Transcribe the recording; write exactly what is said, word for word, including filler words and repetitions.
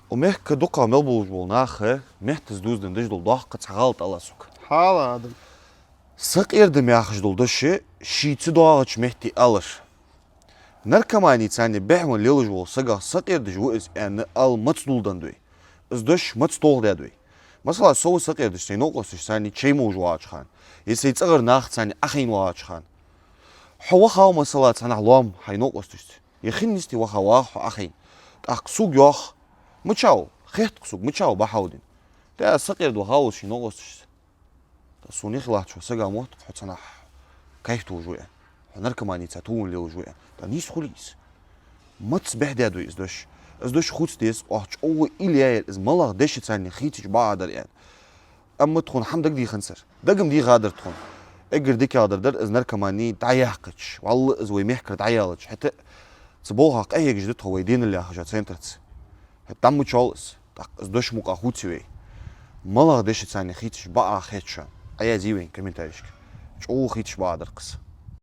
Укх мехка дукха мел болаш бола нах меттаца дувзаденна деш дола доккха цхьа гӀалат ала сога. Хьала, Адам. Сакъердам яхаш дола дош ший ца доагӀача метте алар. Наркомани царна бехьа лелаш вола сагах сакъердаш ва из аьнна ала маца дулденна да вай? Из дош маца тохадаьд вай? Масала, со ва сакъердаш, сай новкъосташца чай ма веш вагӀача хана, е сай цӀагӀара нах царна Ӏохайна вагӀача хана. Хьо вахав, масала, цхьаннахьа лоам хьай новкъосташца, е хин йисте вахав, вагӀа хьо Ӏохайна. ТӀаккха сога йоах: «Мичав?» Хетт-кх сога, мичав ба хьо дин. ТӀаккха сакъерда вахав из ший новкъосташца. ТӀаккха сона хилац хьо сага моттакх, хьо цхьаннахьа кайф тохаш ва аьнна, хьо наркоманица тувлаш лелаш ва аьнна. ТӀаккха нийса хул из. Маца бехьа даьд вай из дош? Из дош хувца деза, оаха чӀоагӀа уйла яьяр из, малагӀа дешаца царна хийцача бакъахьа дар аьнна. Амма тхона хӀама дагадеханзар, дага-м дехадар тхона. Эггара дикагӀдар дар из наркомани дӀаяьккхача, валлахӀи, из вай мехкара дӀаялача, хӀаьта а цу болхах къахьегаш да тхо вай денал яхача центрца. ХӀаьта дӀа ма чул из, тӀаккха из дош мукъагӀа хувций вай. МалагӀа дешаца царна хийцача бакъахьа хет шоана? Ӏоязъе вайна комментарийшка. ЧӀоагӀа хийцача бакъахьа дар-кх из.